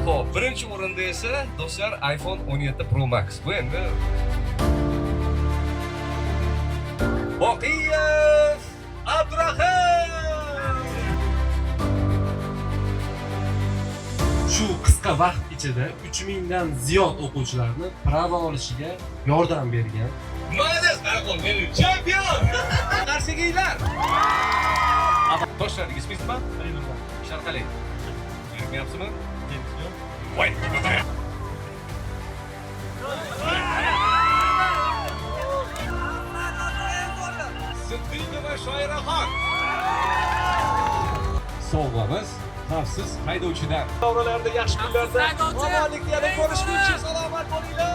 Xo'p, birinchi o'rinda esa do'stlar iPhone 17 Pro Max. Bu endi Boqiyev Abdurahim. Shu qisqa vaqt ichida 3000 dan ziyod o'quvchilarni prava olishiga yordam bergan. Молодец, Arqon, meni champion! Qarsakiylar! Toshlar, ismingiz nima? Ishlar qalay? Yurmayapsizmi? Voy. Siddiqova Shoiraxon. Sovg'amiz xavfsiz haydovchidan. Davralarda yaxshi kunlarda omonlikda yana ko'rishguncha salomat bo'linglar.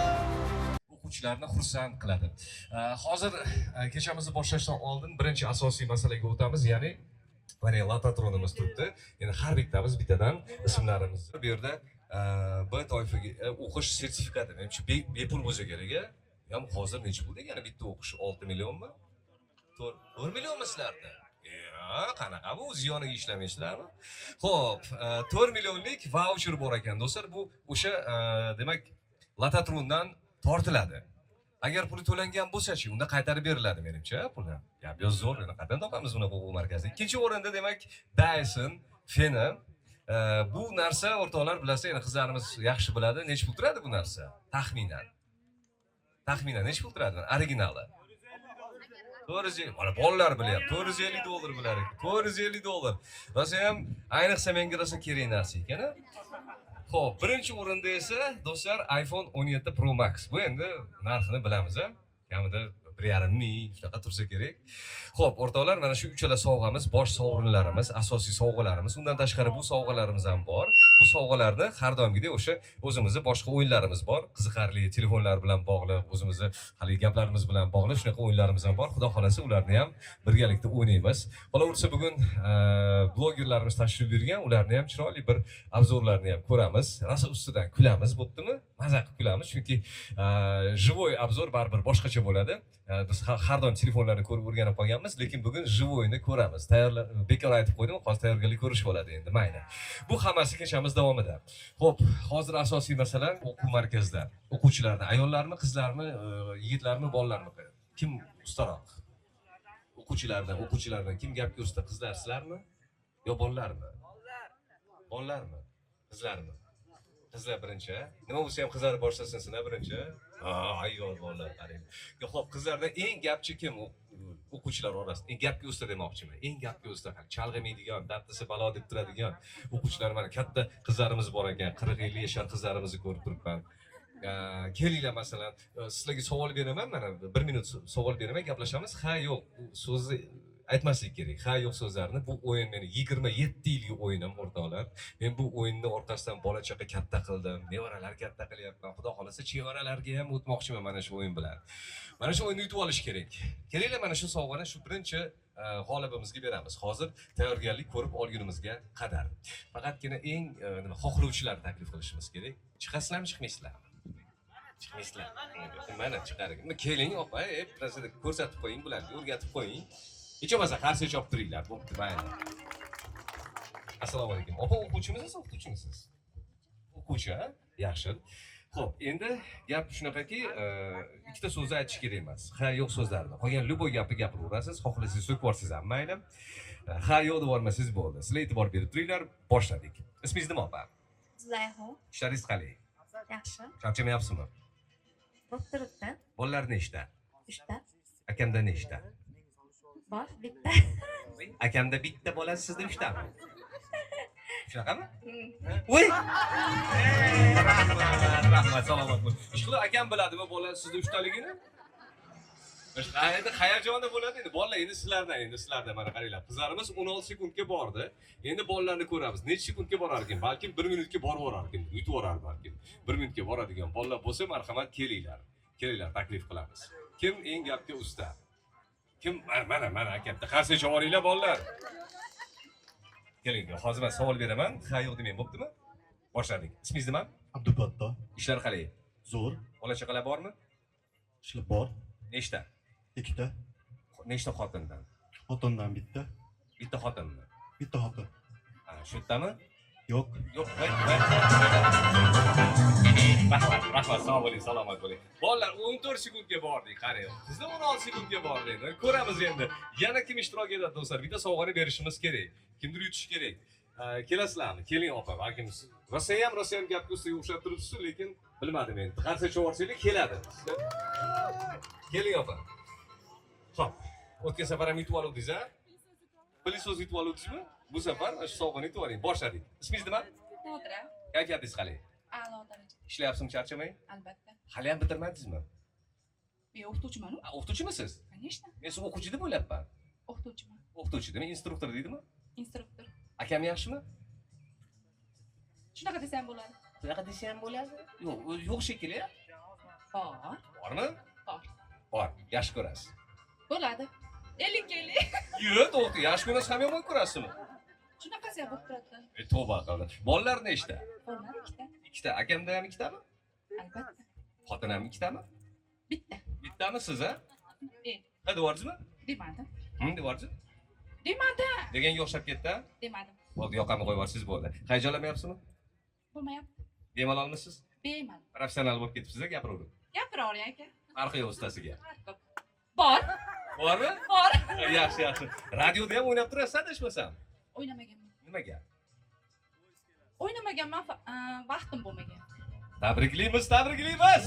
O'quvchilarni xursand qiladi. Hozir kechamizni boshlashdan oldin birinchi asosiy masalaga o'tamiz, ya'ni mana lototronimiz turibdi. Endi har bittamiz bittadan ismlarimizni bu yerda B toifaga o'qish sertifikati, menimcha bepul bo'lsa kerak a. Ham hozir necha pul degani bitta o'qish 6 millionmi? 4 millionmi sizlarda? Ya, qanaqa bu ziyoniga ishlamaysizlarmi? Xo'p, 4 millionlik vaucher bor ekan do'stlar. Bu o'sha demak lototrondan tortiladi. Agar puli to'langan bo'lsa-chi, unda qaytarib beriladi menimcha puli. Ya, bu zo'r, endi qayerdan topamiz bunaqa o'quv markazi? Ikkinchi o'rinda demak Dyson feni. Bu narsa o'rtoqlar bilasiz, endi qizlarimiz yaxshi biladi. Necha pul turadi bu narsa? Taxminan. Taxminan necha pul turadi? Originali. 450, mana bolalar bilyapti. 450 dollar bular ekan. 450 dollar. Rosa ham ayniqsa menga rosa kerak narsa ekan, a? Xo'p, birinchi o'rinda esa do'stlar iPhone 17 Pro Max. Bu endi narxini bilamiz, a? Kamida 1,5 ming shunaqa tursa kerak. Xo'p, o'rtoqlar, mana shu uchala sovg'amiz, bosh sovrinlarimiz, asosiy sovg'alarimiz. Undan tashqari bu sovg'alarimiz ham bor. Bu sovg'alarni har doimgidek o'sha o'zimizni boshqa o'yinlarimiz bor. Qiziqarli telefonlar bilan bog'liq, o'zimizni haligi gaplarimiz bilan bog'liq shunaqa o'yinlarimiz ham bor. Xudo xolasa ularni ham birgalikda o'ynaymiz. Qolaversa bugun blogerlarimiz tashrif buyurgan, ularni ham chiroyli bir обзор larni ham ko'ramiz. Rosa ustidan kulamiz, bo'ptimi? Maza qilib kulamiz, chunki живой обзор baribir boshqacha bo'ladi. Biz har doim telefonlarni ko'rib o'rganib qolganmiz, lekin bugun живой ni ko'ramiz. Tayyorlar bekor aytib qo'ydim, hozir tayyorgarlik ko'rishib oladi endi, mayli. Bu hammasi kechamiz davomida. Xo'p, hozir asosiy masala o'quv markazida. O'quvchilarni, ayollarmi, qizlarmi, yigitlarmi, bolalarmi? Kim ustaroq? O'quvchilardan kim gapga usta? Qizlar sizlarmi? Yo bolalarmi? Bolalarmi? Qizlarmi? Qizlar birinchi. Nima bo'lsa ham qizlar boshlasin sizlar birinchi. Ha, ayol bolalar qarang. Yo, xo'p, qizlardan eng gapchi kim o'quvchilar orasida? Eng gapga usta demoqchiman. Eng gapga usta, chalg'imaydigan, dardisi balo deb turadigan o'quvchilar mana katta qizlarimiz bor ekan, 40-50 yashar qizlarimizni ko'rib turibman. Kelinglar masalan, sizlarga savol beraman, mana 1 minut savol beraman, gaplashamiz. Ha, yo'q, so'zni aytmaslik kerak. Ha, yo'q so'zlarini. Bu o'yin meni 27 yillik o'yinim o'rtoqlar. Men bu o'yinni orqasidan bola chaqa katta qildim, nevaralar katta qilyapman. Xudo xolasa chevaralarga ham o'tmoqchiman mana shu o'yin bilan. Mana shu o'yinni yutib olish kerak. Kelinglar mana shu sovg'ani shu birinchi g'olibimizga beramiz. Hozir tayyorgarlik ko'rib olgunimizga qadar. Faqatgina eng nima xohlovchilarni taklif qilishimiz kerak. Chiqasizlarmi, chiqmaysizlarmi? Chiqmaysizlar. Mana chiqaring. Keling opa, bittasini ko'rsatib qo'ying bularga, o'rgatib qo'ying. Hech bo'lmasa qarsak chopib turinglar. Bo'pti, mayli. Assalomu alaykum. Opa, o'quvchimisiz, o'qituvchimisiz? O'quvchi, ha? Yaxshi. Xo'p, endi gap shunaqaki, ikkita so'zni aytish kerak emas. Ha, yo'q so'zlarini. Qolgan любой gapni gapiraverasiz, xohlasangiz so'kib yuborsangiz ham mayli. Ha, yo'q deb yubormasangiz bo'ldi. Sizlar e'tibor berib turinglar, boshladik. Ismingiz nima opa? Zulayho. Ishlaringiz qalay? Yaxshi. Charchamayapsizmi? Bo'lib turibdi. Bolalar nechta? Uchta. Akamda nechta? Bor, bitta. Akamda bitta bola, sizda uchtami? Shunaqami? Voy! Rahmat, rahmat, salomat bo'ling. Ishqilib akam biladimi bola sizda uchtaligini? Endi hayajonda bo'ladi endi bolalar endi sizlardan endi sizlardan mana qaranglar. Qizlarimiz 16 sekundga bordi. Endi bolalarni ko'ramiz. Necha sekundga borar ekan? Balkim 1 minutga borib yuborar ekan, yutib yuborar balkim. 1 minutga boradigan bolalar bo'lsa, marhamat kelinglar. Kelinglar, taklif qilamiz. Kim eng gapga usta? Kim? Mana, mana akam. Qarsak chavoringlar bolalar. Keling, hozir men savol beraman. Ha, yo'q demang, bo'ptimi? Boshladik. Ismingiz nima? Abdufatto. Ishlar qalay? Zo'r. Bola chaqalar bormi? Ishlar bor. Nechta? Ikkita. Nechta xotindan? Xotindan bitta. Bitta xotinmi? Bitta xotin. Ha, shu yerdami? Yo'q. Yo'q. Voy, voy. Rahmat, rahmat, sog' bo'ling, salomat bo'ling. Bolalar, 14 sekundga bordik, qarang. Sizda 16 sekundga bordik. Ko'ramiz endi. Yana kim ishtirok etadi, do'stlar? Bitta sovg'ani berishimiz kerak. Kimdir yutishi kerak. Kelasizlarmi? Keling, opa, balkim siz rosayam, rosayam gapga ustiga o'xshab turibsiz, lekin bilmadim endi. Qarsak chavvorsanglar keladi. Keling, opa. Xo'p. O'tgan safar ham yutib oluvdingiz, a? Пылесос yutib oluvdingizmi? Bu safar mana shu sovg'ani yutib oling. Boshladik. Ismingiz nima? Nodira. Kayfiyatingiz qalay? A'lo darajada. Ishlayapsizmi charchamay? Albatta. Hali ham bitirmadingizmi? Men o'qituvchiman-u. A, o'qituvchimisiz? Конечно. Men sizni o'quvchi deb o'ylabman. O'qituvchiman. O'qituvchi demak, instruktor deydimi? Instruktor. Akam yaxshimi? Shunaqa desa ham bo'ladi. Shunaqa desa ham bo'ladi. Yo'q, yo'q shekilli. Bor. Bormi? Bor. Bor. Yaxshi ko'rasiz. Bo'ladi. 50 50. Yo'q, to'xta, yaxshi ko'rasiz ham yomon ko'rasizmi? Shunaqasi ham bo'lib turadi. E, tavba qildim. Bolalar nechta? Bolalar ikkita. Ikkita. Akamda ham ikkitami? Albatta. Xotin ham ikkitami? Bitta. Bittami siz, a? E. Ha, deyapsizmi? Demadim. Deyapsiz? Demadim. Deganga o'xshab ketdi, a? Demadim. Bo'ldi, yoqamni qo'yib yuborsangiz bo'ldi. Hayajonlanmayapsizmi? Bo'lmayapti. Bemalolmisiz? Bemalol. Professional bo'lib ketibsiz, gapiravering. Gapiravering, aka. Farqi yo'q ustasiga. Farqi bor. Bormi? Bor. Yaxshi, yaxshi. Radioda ham o'ynab turasiz, adashmasam. O'ynamaganman. Nimaga? O'ynamaganman, vaqtim bo'lmagan. Tabriklaymiz, tabriklaymiz.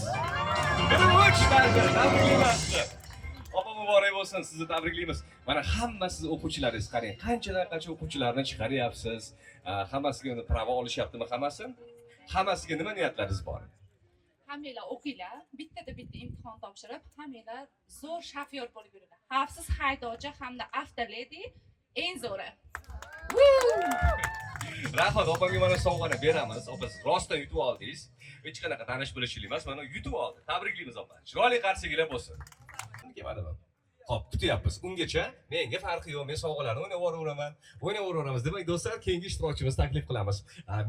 Bir uch tabriklaymiz sizni. Opa, muborak bo'lsin, sizni tabriklaymiz. Mana hamma siz o'quvchilaringiz, qarang, qanchadan qancha o'quvchilarni chiqaryapsiz. Hammasiga endi права olishyaptimi hammasi? Hammasiga nima niyatlaringiz bor? Hammanglar o'qinglar, bittada bitta imtihon topshirib, hammanglar zo'r shofyor bo'lib yuringlar. Xavfsiz haydovchi hamda avtoledi eng zo'ri. Rahmat, opamga mana sovg'ani beramiz. Opa, siz rostdan yutib oldingiz. Hech qanaqa tanish bilishlik emas, mana yutib oldi. Tabriklaymiz, opa. Chiroyli qarsaklar bo'lsin. Kelmadimi? Xo'p, kutyapmiz. Ungacha menga farqi yo'q, men sovg'alarni o'ynab yuboraveraman. O'ynab yuboraveramiz. Demak, do'stlar, keyingi ishtirokchimizni taklif qilamiz.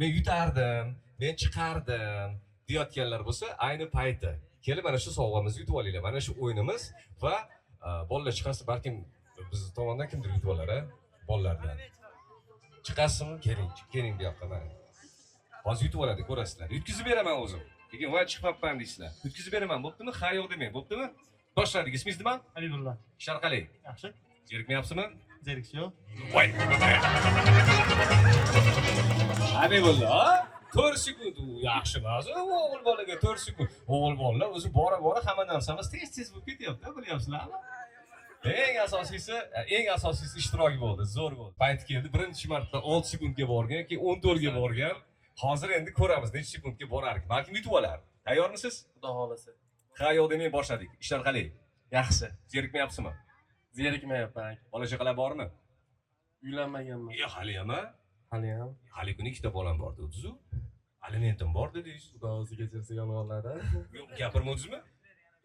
Men yutardim, men chiqardim deyotganlar bo'lsa, ayni payti. Kelib mana shu sovg'amizni yutib olinglar. Mana shu o'yinimiz va bolalar chiqasiz, balkim biz tomondan kimdir yutib olar, a? Bolalardan. Chiqasizmi? Keling, keling bu yoqqa mana. Hozir yutib oladi, ko'rasizlar. Yutkizib beraman o'zim. Lekin voy chiqmabman deysizlar. Yutkizib beraman, bo'ptimi? Ha, yo'q demang, bo'ptimi? Boshladik. Ismingiz nima? Habibulla. Ishlar qalay? Yaxshi. Zerikmayapsizmi? Zerikish yo'q. Voy. Habibulla, 4 sekund u yaxshi emas. U o'g'il bolaga 4 sekund. O'g'il bolalar o'zi bora bora hamma narsamiz tez-tez bo'lib ketyapti, bilyapsizlarmi? Eng asosiysi ishtirok bo'ldi, zo'r bo'ldi. Payt keldi, birinchi marta 6 sekundga borgan, keyin 14 ga borgan. Hozir endi ko'ramiz necha sekundga borarkan. Balkim yutib olar. Tayyormisiz? Xudo xohlasa. Ha, yo'q demay boshladik. Ishlar qalay? Yaxshi. Zerikmayapsizmi? Zerikmayapman, aka. Bola chaqalar bormi? Uylanmaganman. Yo'q, hali ham. Hali ham. Hali kuni ikkita bolam bor dedingiz-u. Alimentim bor dedingiz. Xudo o'zi kechirsa yolg'onlardan. Yo'q, gapirmadingizmi?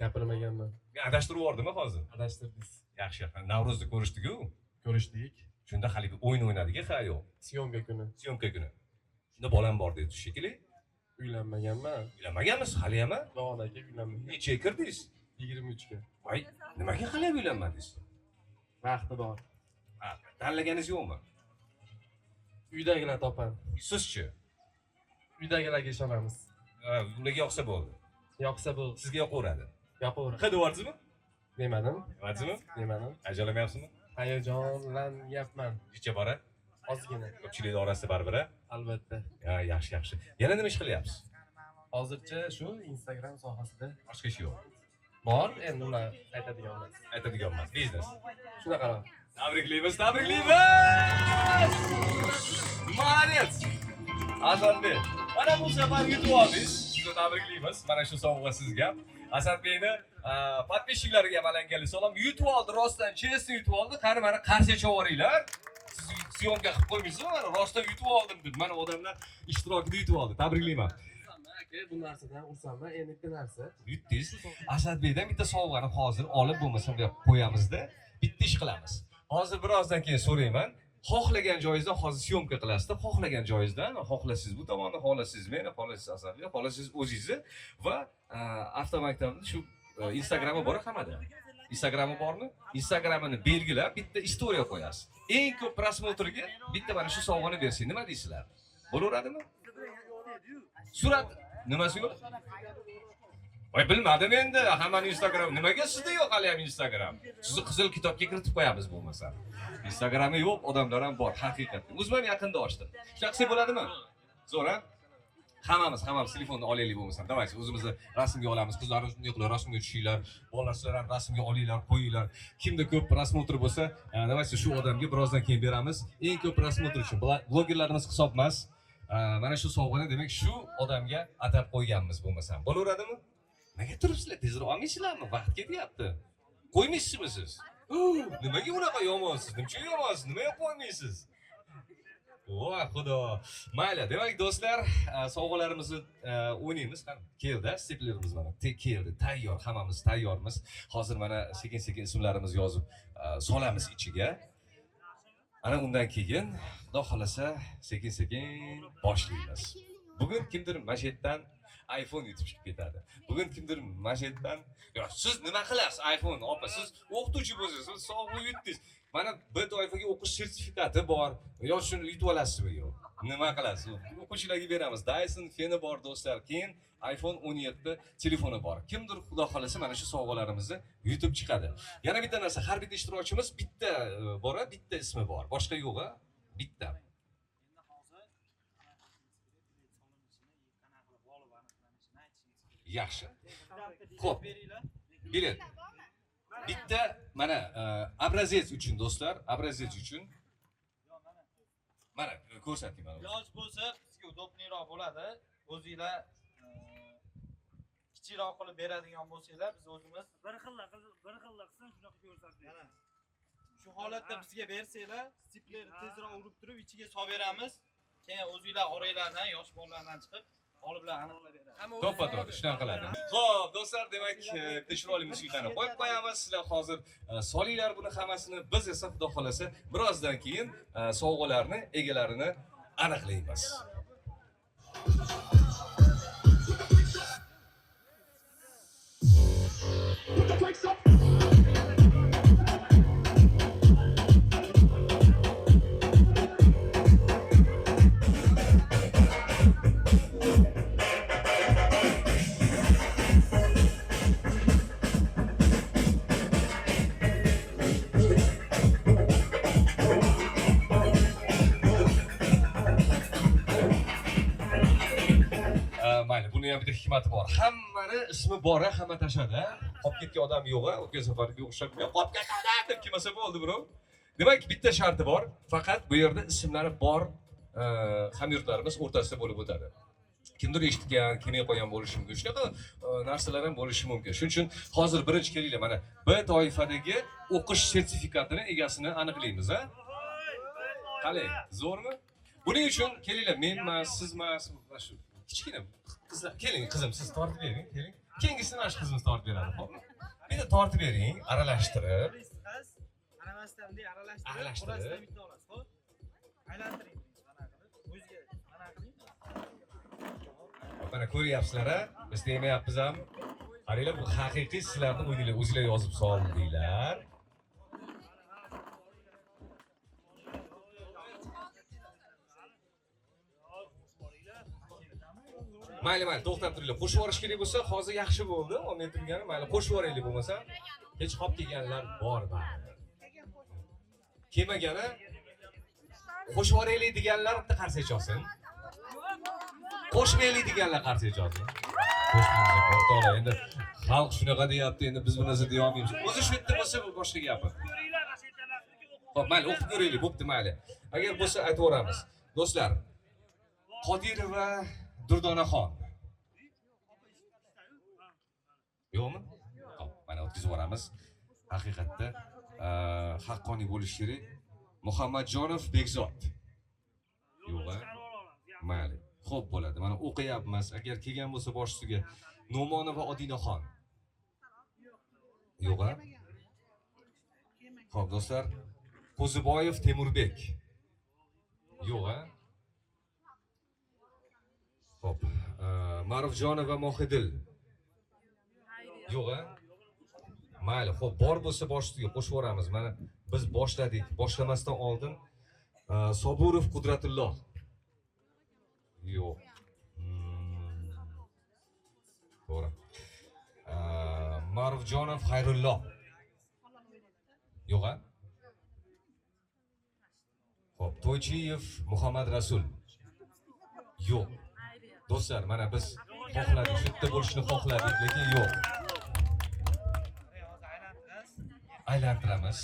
Gapirmaganman. Men adashtirib yubordimmi hozir? Adashtirdingiz. Yaxshi, Navro'zda ko'rishdik-ku. Ko'rishdik. Shunda haligi o'yin o'ynadik, ha, yo'q. Съёмка kuni. Съёмка kuni. Shunda bolam bor dedi shekilli. Uylanmaganman. Uylanmaganmisiz hali ham? Xudo aka, uylanmagan. Nechaga kirdingiz? 23ga. Voy, nimaga hali ham uylanmadingiz? Vaqti bor. Ha, tanlaganingiz yo'qmi? Uydagilar topadi. Sizchi? Uydagilarga ishonamiz. Ha, ularga yoqsa bo'ldi. Yoqsa bo'ldi. Sizga yoqaveradi. Yoqaveradi. Ha, deyapsizmi? Demadim. Deyapsizmi? Demadim. Hayajonlanmayapsizmi? Hayajonlanyapman. Necha bora? Ozgina. Ko'pchilik orasida baribir, a? Albatta. Ha, yaxshi, yaxshi. Yana nima ish qilyapsiz? Hozircha shu Instagram sohasida. Boshqa ish yo'q. Bor, endi ular aytadigan emas. Aytadigan emas, biznes. Shunaqaroq. Tabriklaymiz, tabriklaymiz! Молодец! Asadbek, mana bu safar yutib oldingiz. Sizni tabriklaymiz. Mana shu sovg'a sizga. Asadbekni подписчик lariga ham alangali salom. Yutib oldi, rostdan честно yutib oldi. Qani, mana qarshi chavoringlar. Siz съёмка qilib qo'ymaysizmi? Mana rostdan yutib oldim deb. Mana odamlar ishtirokida yutib oldi. Tabriklayman. Aka, bu narsadan xursandman. Endi bitta narsa. Yutdingiz. Asadbekdan bitta sovg'ani hozir olib, bo'lmasa bu yoqqa qo'yamizda, bitta ish qilamiz. Hozir birozdan keyin so'rayman. Xohlagan joyingizdan hozir съёмка qilasizda, xohlagan joyingizdan, xohlasangiz bu tomonni, xohlasangiz meni, xohlasangiz Asadbek, xohlasangiz o'zingizni va avtomaktabni shu Instagrami bor hammada. Instagrami bormi? Instagramini belgilab bitta история qo'yasiz. Eng ko'p просмотр ga bitta mana shu sovg'ani bersak, nima deysizlar? Bo'laveradimi? Surat nimasi yo'q? Voy, bilmadim endi. Hammani Instagram. Nimaga sizda yo'q hali ham Instagram? Sizni qizil kitobga kiritib qo'yamiz bo'lmasa. Instagrami yo'q odamlar ham bor haqiqatda. O'zim ham yaqinda ochdim. Shunaqa qilsak bo'ladimi? Zo'r, a? Hammamiz telefonni olaylik bo'lmasa. Давайте o'zimizni rasmga olamiz. Qizlarimiz shunday qilib rasmga tushinglar, bolalar sizlar ham rasmga olinglar, qo'yinglar. Kimda ko'p просмотр bo'lsa, давайте shu odamga birozdan keyin beramiz. Eng ko'p просмотр uchun blogerlarimiz hisob emas. Mana shu sovg'ani demak shu odamga atab qo'yganmiz bo'lmasam. Bo'laveradimi? Nega turibsizlar? Tezroq olmaysizlarmi? Vaqt ketyapti. Qo'ymaysizmi siz? Nimaga unaqa yomonsiz? Nima uchun yomonsiz? Nimaga qo'ymaysiz? Voy xudo. Mayli, demak do'stlar, sovg'alarimizni o'ynaymiz. Qani, keldi, steplerimiz mana keldi, tayyor, hammamiz tayyormiz. Hozir mana sekin-sekin ismlarimizni yozib solamiz ichiga. Ana undan keyin Xudo xolasa sekin-sekin boshlaymiz. Bugun kimdir mana shu yerdan iPhone yutib chiqib ketadi. Bugun kimdir mana shu yerdan, yo, siz nima qilasiz iPhone, opa, siz o'qituvchi bo'lsangiz, siz sovg'a yutdingiz. Mana B toifaga o'qish sertifikati bor. Yo, shuni yutib olasizmi yo'q? Nima qilasiz? O'quvchilarga beramiz. Dyson feni bor do'stlar. Keyin iPhone 17 telefoni bor. Kimdir Xudo xolasa mana shu sovg'alarimizni yutib chiqadi. Yana bitta narsa, har bitta ishtirokchimiz bitta bor, bitta ismi bor. Boshqa yo'q, a? Bitta. Yaxshi. Xo'p. Bilet. Bitta mana образец uchun do'stlar, образец uchun. Mana ko'rsating mana. Iloji bo'lsa bizga удобный roq bo'ladi. O'zinglar kichikroq qilib beradigan bo'lsanglar, biz o'zimiz bir xil qilsin, shunaqa ko'rsatib. Mana shu holatda bizga bersanglar, stiplerni tezroq urib turib ichiga solib beramiz. Keyin o'zinglar oranglardan, yosh bolalardan chiqib, g'oliblar aniqlab beradi. To'ppa-to'g'ri, shunaqa qiladi. Xo'p, do'stlar, demak, bitta chiroyli musiqani qo'yib qo'yamiz. Sizlar hozir solinglar buni hammasini. Biz esa Xudo xolasa birozdan keyin sovg'alarni egalarini aniqlaymiz. Mayli, buni ham bitta hikmati bor. Hammani ismi bor, hamma tashadi. Qolib ketgan odam yo'q, o'tgan safarga o'xshab qolib ketadi deb kelmasa bo'ldi, bro. Demak, bitta sharti bor. Faqat bu yerda ismlari bor hamyurtlarimiz o'rtasida bo'lib o'tadi. Kimdir eshitgan, kelmay qolgan bo'lishi mumkin. Shunaqa narsalar ham bo'lishi mumkin. Shuning uchun hozir birinchi kelinglar, mana B toifadagi o'qish sertifikatini egasini aniqlaymiz, a? Qalay, zo'rmi? Buning uchun kelinglar, men emas, siz emas, mana shu kichkina qizlar, keling qizim, siz tortib bering, keling. Keyingisini mana shu qizimiz tortib beradi, xo'pmi? Bitta tortib bering, aralashtirib. Qiz qaramasdan bunday aralashtirib, Aralashtirib. orasidan bitta olasiz, xo'p? Aylantiring, mana qilib, o'ziga mana qiling. Mana ko'ryapsizlar, a? Biz demayapmiz ham. Qaranglar, bu haqiqiy sizlarni o'yinglar, o'zinglar yozib soldinglar. Mayli, mayli, to'xtab turinglar. Qo'shib yuborish kerak bo'lsa, hozir yaxshi bo'ldi. Olmay turgani, mayli, qo'shib yuboraylik bo'lmasa. Hech qolib kelganlar bor baribir. Kelmagani qo'shib yuboraylik deganlar bitta qarsak chalsin. Qo'shmaylik deganlar qarsak chalsin. Qo'shmaymiz, o'rtoqlar, endi xalq shunaqa deyapti, endi biz bu narsa deya olmaymiz. O'zi shu yerda bo'lsa bu boshqa gapi. Xo'p, mayli, o'qib ko'raylik, bo'pti, mayli. Agar bo'lsa aytib yuboramiz. Do'stlar, Qodirova Durdonaxon. Yo'qmi? Xo'p, mana o'tkazib yuboramiz. Haqiqatda haqqoniy bo'lish kerak. Muhammadjonov Bekzod. Yo'q, a? Mayli. Xo'p bo'ladi. Mana o'qiyapmiz. Agar kelgan bo'lsa bosh ustiga Nu'monova Odinaxon. Yo'q, a? Xo'p, do'stlar, Qo'ziboyev Temurbek. Yo'q, a? Xo'p, Ma'rufjonova Mohidil. Yo'q, a? Mayli, xo'p, bor bo'lsa bosh ustiga qo'shib yuboramiz. Mana biz boshladik. Boshlamasdan oldin Soburov Qudratulloh. Yo'q. To'g'ri. Ma'rufjonov Xayrullo. Yo'q a? Xo'p, To'ychiyev Muhammad Rasul. Yo'q. Do'stlar, mana biz xohladik, shu yerda bo'lishni xohladik, lekin yo'q. Aylantiramiz.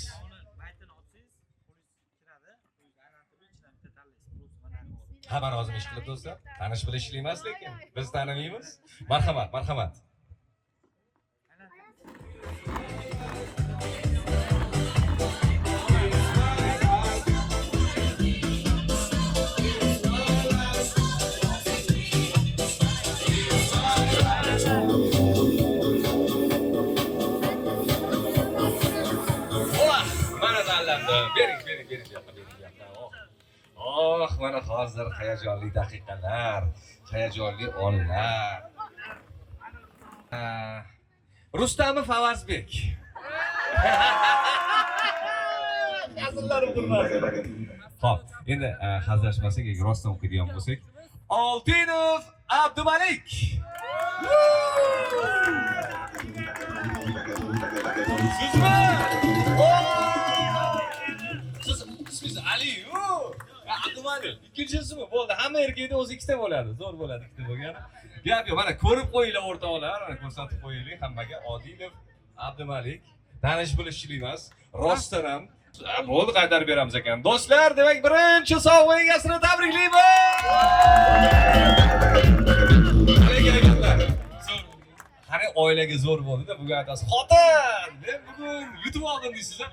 Hamma rozimi ish qilib do'stlar? Tanish bilishlik emas, lekin biz tanimaymiz. Marhamat, marhamat. Bering, bering, bering bu yoqqa, bering bu yoqqa. Oh, oh, mana hozir hayajonli daqiqalar, hayajonli onlar. Rustamov Avazbek. Hazillarim qurmasin. Xo'p, endi hazillashmasak, agar rostdan o'qiydigan bo'lsak, Oltinov Abdumalik. Sizmi? Siz ismingiz Ali-yu. Abdumalik. Ikkinchi ismi bo'ldi. Hamma erkakda o'zi ikkita bo'ladi. Zo'r bo'ladi ikkita bo'lgani. Gap yo'q. Mana ko'rib qo'yinglar o'rtoqlar, mana ko'rsatib qo'yaylik hammaga. Odilov Abdumalik. Tanish bilishchilik emas. Rostdan ham bo'ldi, qaytarib beramiz ekan. Do'stlar, demak, birinchi sovg'a egasini tabriklaymiz. Qani oilaga zo'r bo'ldi-da, bugun aytasiz, xotin, men bugun yutib oldim deysiz-a?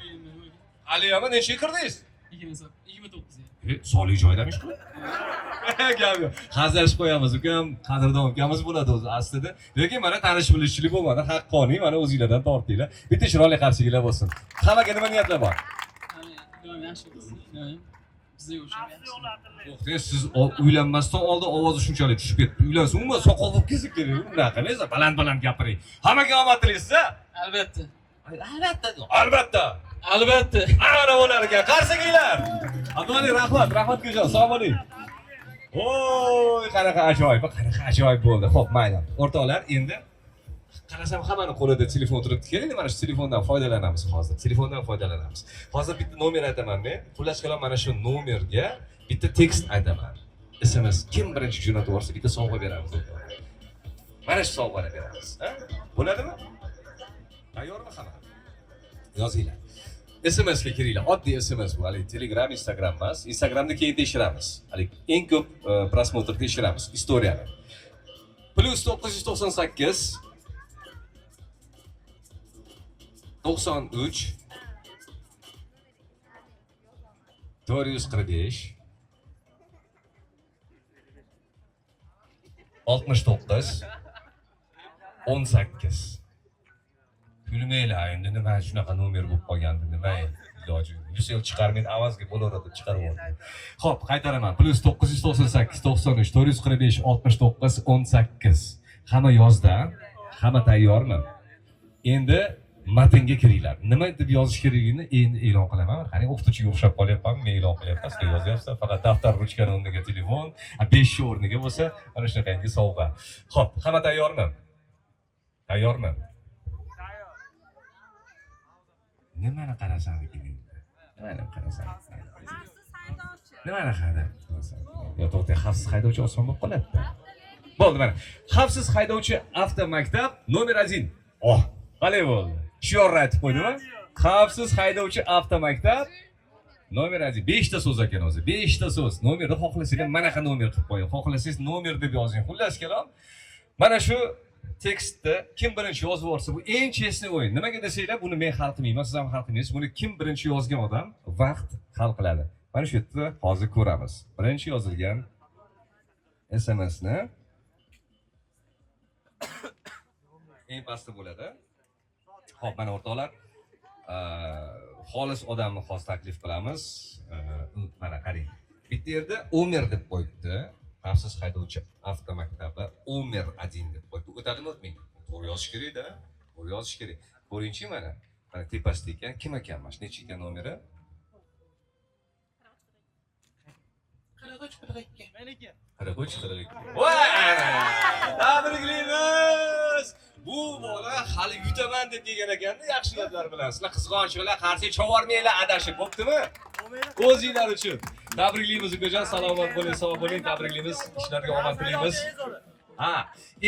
Ali aka, necha kirdingiz? 29. Soliq joydami ish qilib? Gap yo'q. Hazillashib qo'yamiz, ukam, qadrdon ukamiz bo'ladi o'zi aslida. Lekin mana tanish bilishchilik bo'lmadi, haqqoniy mana o'zinglardan tortinglar. Bitta chiroyli qarshiliklar bo'lsin. Hammaga nima niyatlar bor? Iloyim yaxshi bo'lsin. Iloyim bizga o'sha yaxshi. To'xtang, siz uylanmasdan oldin ovozi shunchalik tushib ketdi. Uylansa umuman soqol bo'lib ketsa kerak. Unaqa emas, baland-baland gapiring. Hammaga omad tilaysiz-a? Albatta. Albatta. Albatta. Albatta. Ana bo'lar ekan. Qarsakiylar. Abdumalik, rahmat, rahmat Gujon, sog' bo'ling. Oy, qanaqa ajoyib, qanaqa ajoyib bo'ldi. Xo'p, mayli. O'rtoqlar, endi qarasam hammani qo'lida telefon turibdi. Keling, mana shu telefondan foydalanamiz hozir. Telefondan foydalanamiz. Hozir bitta nomer aytaman men. Xullas kalom mana shu nomerga bitta tekst aytaman. SMS kim birinchi jo'natib yuborsa bitta sovg'a beramiz. Mana shu sovg'ani beramiz. Ha? Bo'ladimi? Tayyormi hamma? Yozinglar. SMS ga kiringlar. Oddiy SMS bu. Hali Telegram, Instagram emas. Instagramda keyin tekshiramiz. Hali eng ko'p prosmotr tekshiramiz istoriyani. Plus 998 93 445 69 18. Kulmanglar, endi nima shunaqa nomer bo'lib qolgandi, nima iloji yo'q. 100 yil chiqarmang, avazga bo'laveradi deb chiqarib yubordim. Xo'p, qaytaraman. Plus 998 93 445 69 18. Hamma yozdi, hamma tayyormi? Endi matnga kiringlar. Nima deb yozish kerakligini endi e'lon qilaman. Qani o'qituvchiga o'xshab qolyapman, men e'lon qilyapman, sizlar yozyapsizlar. Faqat daftar, ruchkani o'rniga telefon, 5 o'rniga bo'lsa mana shunaqangi sovg'a. Xo'p, hamma tayyormi? Tayyormi? Nimani qarasan ekan endi? Nimani qarasan? Nimani qarasan? Yo, to'xta, xavfsiz haydovchi oson bo'lib qoladi. Bo'ldi mana. Xavfsiz haydovchi avtomaktab nomer 1. Oh, qalay bo'ldi? Shiorni aytib qo'ydimi? Xavfsiz haydovchi avtomaktab nomer 1. 5 ta so'z ekan o'zi. 5 ta so'z. Nomerni xohlasangiz manaqa nomer qilib qo'ying. Xohlasangiz nomer deb yozing. Xullas kalom, mana shu tekstni kim birinchi yozib yuborsa, bu eng chestli o'yin. Nimaga desanglar, buni men hal qilmayman, siz ham hal qilmaysiz. Buni kim birinchi yozgan odam vaqt hal qiladi. Mana shu yerda hozir ko'ramiz. Birinchi yozilgan SMS-ni eng pastda bo'ladi. Xo'p, mana o'rtoqlar, xolis odamni xos taklif qilamiz. Mana qarang. Bitta yerda Omer deb qo'yibdi. Xavfsiz haydovchi avtomaktabi Omer 1 deb qo'yibdi. O'tadimi, o'tmaydi? To'g'ri yozish kerak-da. To'g'ri yozish kerak. Ko'ringchi mana. Mana tepasida ekan, kim ekan mana shu? Necha ekan nomeri? 43 42. Meniki. 43 42. Voy! Tabriklaymiz! Bu bola hali yutaman deb kelgan ekanda yaxshi niyatlar bilan. Sizlar qizg'onchilar, qarshi chovormanglar adashib, bo'ptimi? O'zinglar uchun. Tabriklaymiz ukajon, salomat bo'ling, sog' bo'ling, tabriklaymiz. Ishlarga omad tilaymiz. Ha,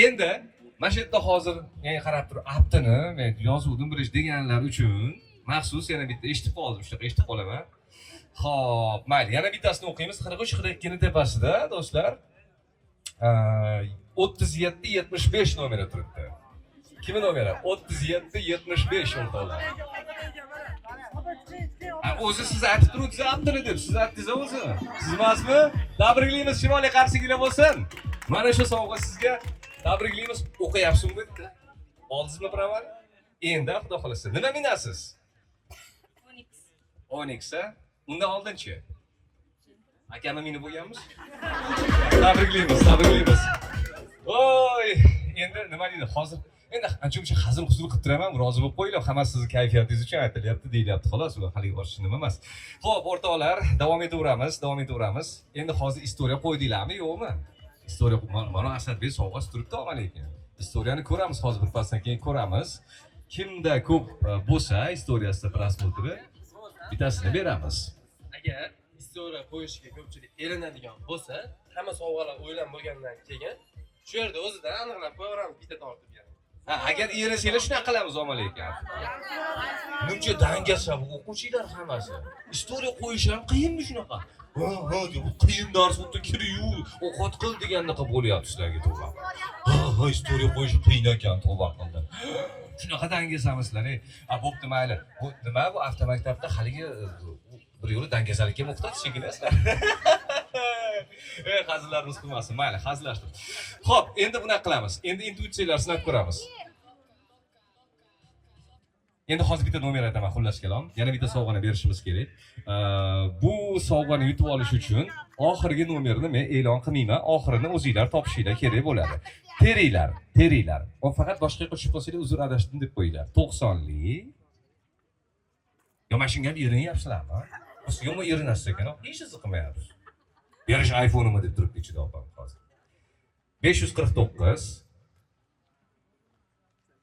endi mana shu yerda hozir men qarab turib, aptini men yozuvdim bir ish deganlar uchun maxsus yana bitta eshitib qoldim, shunaqa eshitib qolaman. Xo'p, mayli, yana bittasini o'qiymiz. 43 42 ni tepasida, do'stlar. 37 75 nomeri turibdi. Kimi nomeri? 37 75 o'rtoqlar. O'zi siz aytib turibsiz aptini deb, siz aytdingiz o'zi. Siz emasmi? Tabriklaymiz, shimoliy qarshiliklar bo'lsin. Mana shu sovg'a sizga. Tabriklaymiz. O'qiyapsizmi bu yerda? Oldingizmi pravani? Endi xudo xolasa. Nima minasiz? Onix. Onix, a? Undan oldinchi? Akamni minib bo'lganmiz. Tabriklaymiz, tabriklaymiz. Voy, endi nima deydi? Hozir endi ancha-muncha hazil huzul qilib turaman, rozi bo'lib qo'yinglar. Hammasi sizni kayfiyatingiz uchun aytilyapti, deyilyapti, xolos, u haligi boshqa nima emas. Xo'p, o'rtoqlar, davom etaveramiz, davom etaveramiz. Endi hozir istoriya qo'ydinglarmi, yo'qmi? Istoriya mana Asadbek sovg'asi turibdi omon lekin. Istoriyani ko'ramiz hozir birpasdan keyin ko'ramiz. Kimda ko'p bo'lsa istoriyasida prosmotrı bittasini beramiz. Agar istoriya qo'yishga ko'pchilik erinadigan bo'lsa, hamma sovg'alar o'ylab bo'lgandan keyin shu yerda o'zidan aniqlab qo'yaveramiz bitta tortib yana. Ha, agar erinsanglar shunaqa qilamiz omon lekin. Muncha dangasa bu o'quvchilar hammasi. Istoriya qo'yish ham qiyinmi shunaqa? Ha, ha, deb bu qiyin dars o'tdi, kir-yu, ovqat qil degandaqa bo'lyapti sizlarga tavba. Ha, ha, istoriya qo'yish qiyin ekan, tavba qildim. Shunaqa dangasamizlar, ey. A, bo'pti, mayli. Bu nima bu avtomaktabda haligi bir yo'li dangasalikka muhtoj shekilli sizlar. Ey, hazillarimiz qilmasin, mayli, hazillashdim. Xo'p, endi bunaqa qilamiz. Endi intuitsiyalar sinab ko'ramiz. Endi hozir bitta nomer aytaman, xullas kalom. Yana bitta sovg'ani berishimiz kerak. Bu sovg'ani yutib olish uchun oxirgi nomerni men e'lon qilmayman. Oxirini o'zinglar topishinglar kerak bo'ladi. Teringlar, teringlar. O faqat boshqa yoqqa tushib qolsanglar uzr adashdim deb qo'yinglar. 90lik. Yo, mana shunga ham erinyapsizlarmi? Yo'qmi erinasiz ekan, hech narsa qilmayapsiz. Berish iPhone'immi deb turibdi ichida opam hozir. 549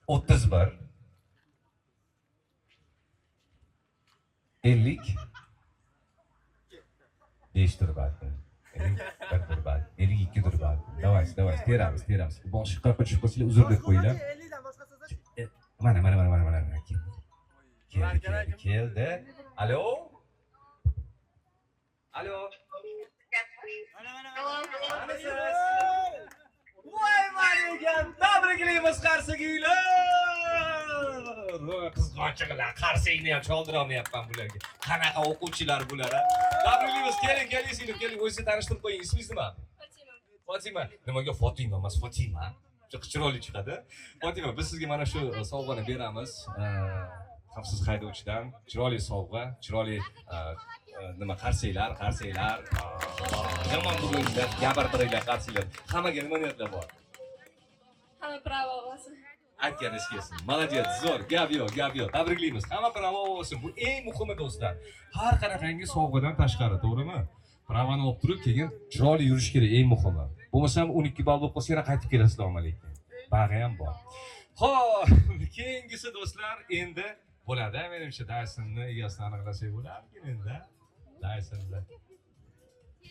31 50 5 balkim. 51 balkim. 52 balkim. Давайте, давайте, teramiz, teramiz. Boshqa yoqqa tushib qolsanglar uzr deb qo'yinglar. Mana, mana, mana, mana, mana. Keldi, keldi, keldi. Alo? Alo? Voy, mana ekan, tabriklaymiz qarsakiylar. Qizg'onchiqlar, qarsakni ham choldira olmayapman bularga. Qanaqa o'quvchilar bular, a? Tabriklaymiz, keling, keling singlim, keling, o'zingizni tanishtirib qo'ying. Ismingiz nima? Fatima. Fatima. Nimaga Fatima emas, Fatima? Juda chiroyli chiqadi. Fatima, biz sizga mana shu sovg'ani beramiz. Xavfsiz haydovchidan chiroyli sovg'a, chiroyli nima qarsaklar, qarsaklar. Yomon bo'linglar, gapirtiringlar, qarsaklar. Hammaga nima niyatlar bor? Hamma pravo olsin. Aytganingiz kelsin. Молодец, zo'r, gap yo'q, gap yo'q. Tabriklaymiz. Hamma pravo olsin. Bu eng muhimi do'stlar. Har qanaqangi sovg'adan tashqari, to'g'rimi? Pravani olib turib, keyin chiroyli yurish kerak, eng muhimi. Bo'lmasam 12 ball bo'lib qolsa yana qaytib kelasizlar lekin. Bag'i ham bor. Xo'p, keyingisi do'stlar, endi bo'ladi, menimcha Dysonni egasini aniqlasak bo'larmikin endi? Dysonni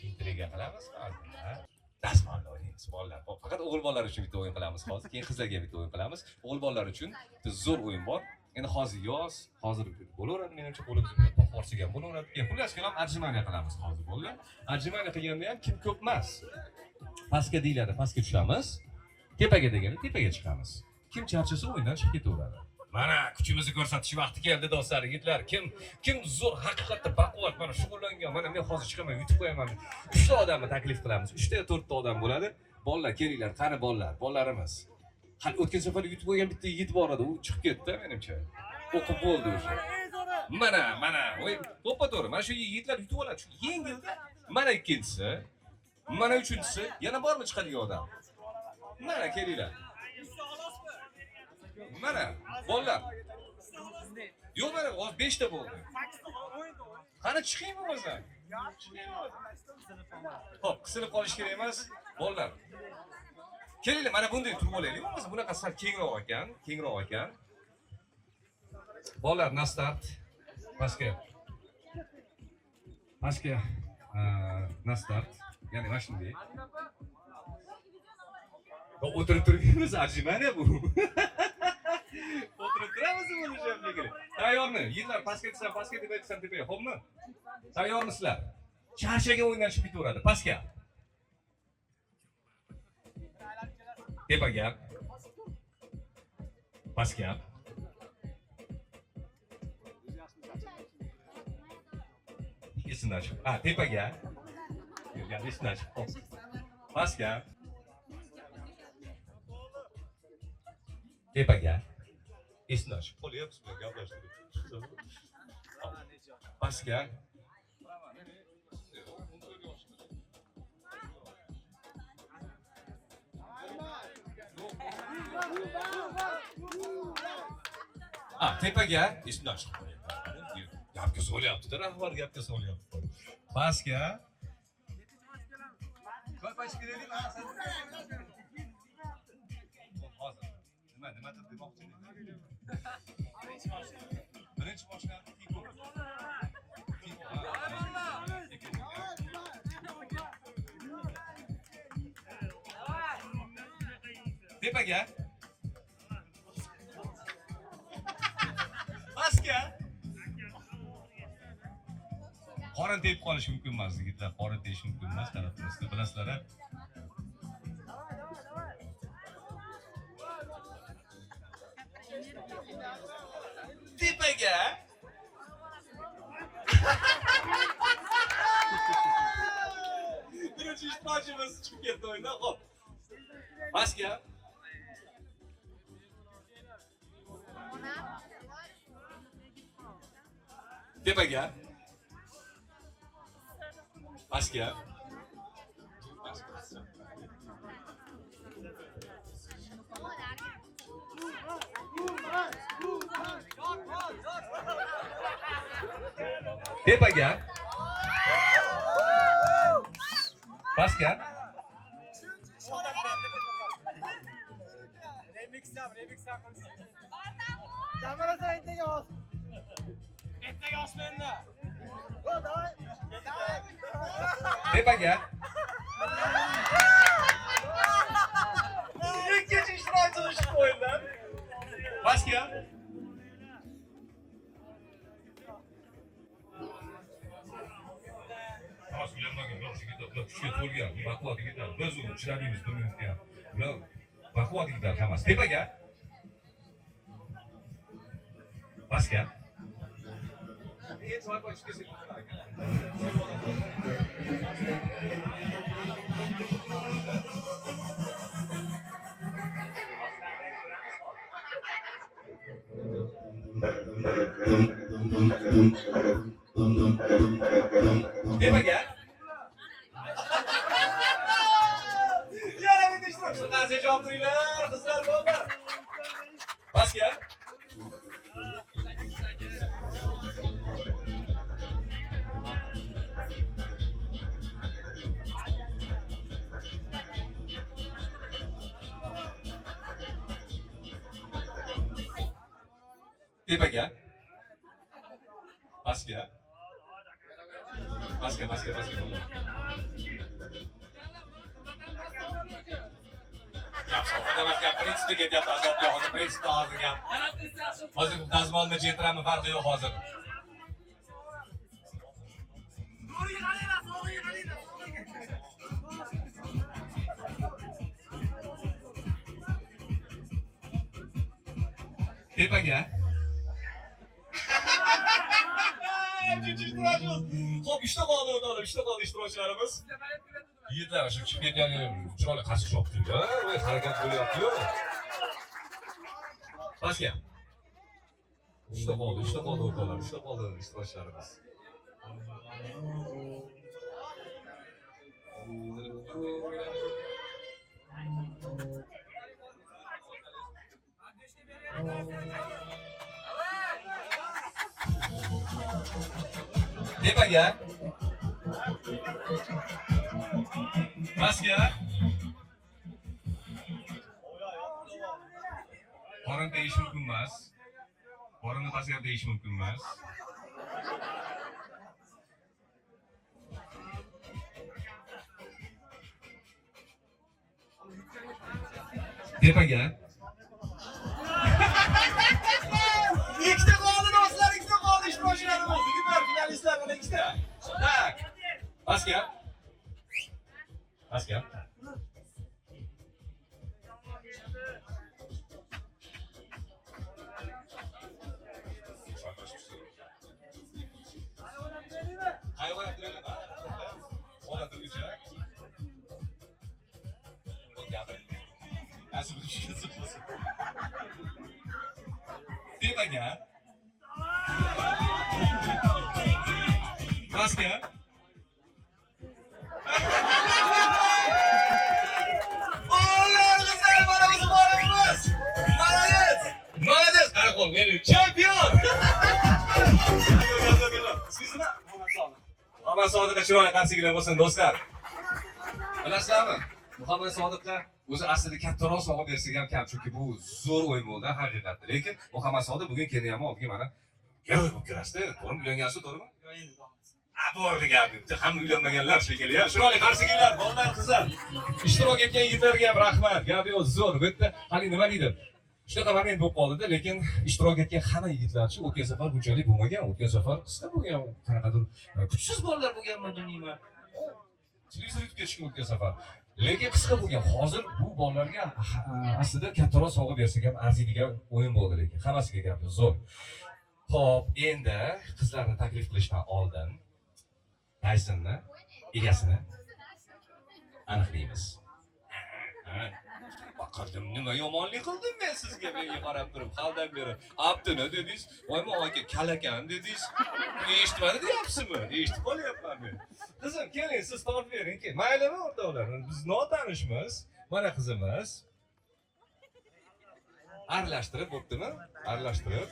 intriga qilamiz hozir. Dazmolni o'ynaymiz bolalar. Faqat o'g'il bolalar uchun bitta o'yin qilamiz hozir, keyin qizlarga bitta o'yin qilamiz. O'g'il bolalar uchun bitta zo'r o'yin bor. Endi hozir yoz, hozir bo'laveradi menimcha, qo'limizga to'q ham bo'laveradi. Keyin xullas kalom отжимание qilamiz hozir bolalar. Отжимание qilganda ham kim ko'p emas. Pastga deyiladi, pastga tushamiz. Tepaga deganda tepaga chiqamiz. Kim charchasa o'yindan chiqib ketaveradi. Mana kuchimizni ko'rsatish vaqti keldi do'stlar, yigitlar. Kim zo'r haqiqatda baquvvat, mana shug'ullangan, mana men hozir chiqaman, yutib qo'yaman. 3 ta odamni taklif qilamiz. 3 ta 4 ta odam bo'ladi. Bolalar kelinglar, qani bolalar, bolalarimiz. Hali o'tgan safar yutib qo'ygan bitta yigit bor edi, u chiqib ketdi menimcha. O'qib bo'ldi o'sha. Mana, mana, voy, to'ppa-to'g'ri. Mana shu yigitlar yutib oladi. Shu yengildi. Mana ikkinchisi, mana uchinchisi, yana bormi chiqadigan odam? Mana kelinglar. Mana bolalar. Yo'q, mana hozir 5 ta bo'ldi. Qani chiqing bo'lmasa. Xo'p, qisilib qolish kerak emas, bolalar. Kelinglar, mana bunday turib olaylik. Bo'lmasa bunaqa sal kengroq ekan, kengroq ekan. Bolalar, на старт. Pastga. Pastga на старт. Ya'ni mana shunday. O'tirib turganmiz, ajimana bu. O'tirib turamiz buni shunday. Tayyormi? Yigitlar, pastga tushsam, pastga tepaga tushsam tepaga, xo'pmi? Tayyormisizlar? Charchagan o'yindan chiqib ketaveradi. Pastga. Tepaga. Pastga. Esimdan chiqib. Ha, tepaga. Yo'q, esimdan chiqib qoldi. Pastga. Tepaga. Esimdan chiqib qolyapsiz, gaplashdik. Pastga. Ha, tepaga. Esimdan chiqib qolyapti. Gapga solyapti-da, rahbar gapga solyapti. Pastga. Hozir. Nima deb demoqchi edingiz? Birinchi mashinani Tico. Tepaga. Pastga. Qorin tegib qolishi mumkin emas, yigitlar, qorin tegishi mumkin emas tarafimizda, bilasizlar-a? Tepaga. Birinchi ishtirokchimiz chiqib ketdi o'yindan. Xo'p. Pastga. Tepaga. Pastga. Tepaga. Pastga. Tepaga. Ikkinchi ishtirokchi tushib o'yindan. Pastga. Kuchga to'lgan, baquvvat yigitlar. Biz uni chidamaymiz bir minutga ham. Ular baquvvat yigitlar hammasi. Tepaga. Pastga. Tepaga. Yana bitta ishtirokchi. Qarsak chopinglar, qizlar, bolalar. Pastga. Tepaga. Pastga. Pastga, pastga, pastga. Gap prinsipga ketyapti, azobga hozir prinsipda hozir gap. Hozir dazmolni jetiraman, farqi yo'q hozir. Tepaga. Xo'p, 3ta qoldi o'rtoqlar, 3ta qoldi ishtirokchilarimiz. Yigitlar, shu chiqib ketgan chiroyli qarshi chopdi-da, voy harakat bo'lyapti-yu. Pastga. 3ta qoldi, 3ta qoldi o'rtoqlar, 3ta qoldi ishtirokchilarimiz. Tepaga. Pastga. Qorin tegishi mumkin emas. Qorinni pastga tegishi mumkin emas. Tepaga. Ikkita qoldi do'stlar, ikkita qoldi ishtirokchilarimiz. Yigitlar, finalistlar mana ikkita. Tak. Pastga. Pastga. Tepaga. Pastga. O'g'illar, qizlar, mana biz g'olibimiz. Молодец! Молодец! Qara qo'l, meni chempion! Sizni Muhammad Sodiqqa chiroyli qarsagilar bo'lsin, do'stlar. Bilasizlarmi? Muhammad Sodiqqa o'zi aslida kattaroq sovg'a bersak ham kam, chunki bu zo'r o'yin bo'ldi haqiqatda. Lekin Muhammad Sodiq bugun Keniyani oldiga mana giroy bo'lib kirasdi. To'g'rimi? Uylangansiz, to'g'rimi? Ha, bo'ldi gap. Hamma uylanmaganlar shekilli. Chiroyli qarsagilar, bolalar, qizlar. Ishtirok etgan yigitlarga ham rahmat. Gap yo'q, zo'r. Bu yerda hali nima deydi? Shunaqa moment bo'lib qoldi-da, lekin ishtirok etgan hamma yigitlarchi o'tgan safar bunchalik bo'lmagan, o'tgan safar qisqa bo'lgan, qanaqadir kuchsiz bolalar bo'lganmi bilmayman. Televizor yutib ketishgan o'tgan safar. Lekin qisqa bo'lgan. Hozir bu bolalarga aslida kattaroq sovg'a bersak ham arziydigan o'yin bo'ldi, lekin hammasiga gap yo'q, zo'r. Xo'p, endi qizlarni taklif qilishdan oldin Dysonni egasini aniqlaymiz. Baqirdim, nima yomonlik qildim men sizga, menga qarab turib, haldan beri. Abduni dedingiz, voyma aka kalakan dedingiz. Eshitmadi deyapsizmi? Eshitib qolyapman men. Qizim, keling, siz tortib bering, keling. Maylimi o'rtoqlar? Biz notanishmiz. Mana qizimiz. Aralashtirib bo'ptimi? Aralashtirib.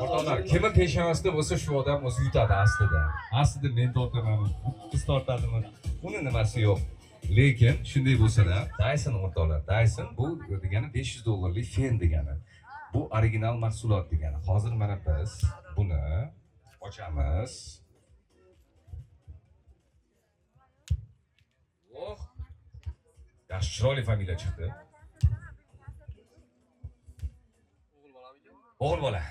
O'rtoqlar, kimi peshonasida bo'lsa shu odam o'zi yutadi aslida. Aslida men tortaman, qiz tortadimi? Uni nimasi yo'q. Lekin shunday bo'lsa-da, Dyson o'rtoqlar, Dyson bu degani $500 dollarlik fen degani. Bu original mahsulot degani. Hozir mana biz buni ochamiz. Oh! Yaxshi chiroyli familiya chiqdi. O'g'il bola.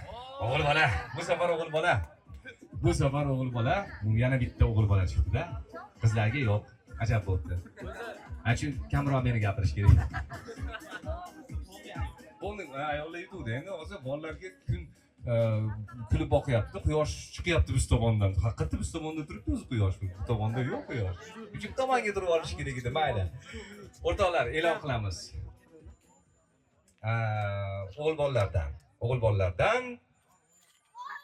O'g'il bola. Bu safar o'g'il bola. Bu safar o'g'il bola. Yana bitta o'g'il bola chiqdi-da. Qizlarga yo'q. Ajab bo'ldi. Achu kamroq meni gapirish kerak. Bo'ldi, ayollar yutuvdi. Endi hozir bolalarga kun kulib boqyapti, quyosh chiqyapti biz tomondan. Haqiqatda biz tomonda turibdi o'zi quyosh. Bu tomonda yo'q quyosh. Uchib tomonga turib olish kerak edi, mayli. O'rtoqlar, e'lon qilamiz. O'g'il bolalardan, o'g'il bolalardan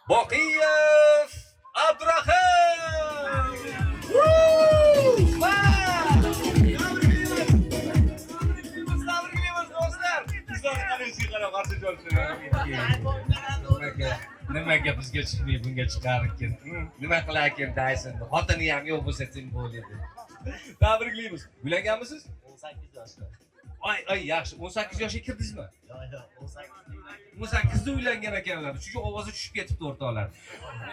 Boqiyev Abdurahim! Tabriklaymiz, tabriklaymiz do'stlar. Sizlarni qarishiga qarab qarshi cholishadi. Nimaga bizga chiqmay bunga chiqar ekan? Nima qilar ekan Dyson? Xotini ham yo'q bo'lsa sen bo'ladi. Tabriklaymiz. Uylanganmisiz? 18 yoshda. Ay, ay, yaxshi. 18 yoshga kirdingizmi? Yo'q, yo'q, 18 18 da uylangan ekanlar. Chunki ovozi tushib ketibdi o'rtoqlar.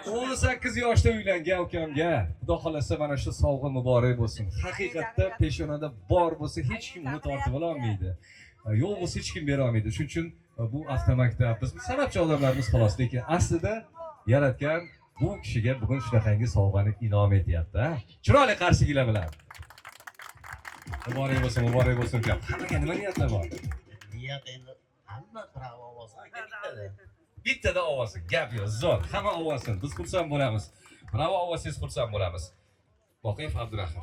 18 yoshda uylangan ukamga Xudo xolasa mana shu sovg'a muborak bo'lsin. Haqiqatda peshonada bor bo'lsa hech kim uni tortib ola olmaydi. Yo'q bo'lsa hech kim bera olmaydi. Shuning uchun bu avtomaktab biz sababchi odamlarimiz xolos, lekin aslida yaratgan bu kishiga bugun shunaqangi sovg'ani inom etyapti, ha? Chiroyli qarshiliklar bilan. Muborak bo'lsin, muborak bo'lsin ukam. Hammaga nima niyatlar bor? Niyat endi hamma pravo ovozi aka bittada. Bittada ovozi, gap yo'q, zo'r. Hamma ovozsin, biz xursand bo'lamiz. Pravo ovozsiz xursand bo'lamiz. Boqiyev Abdurahim.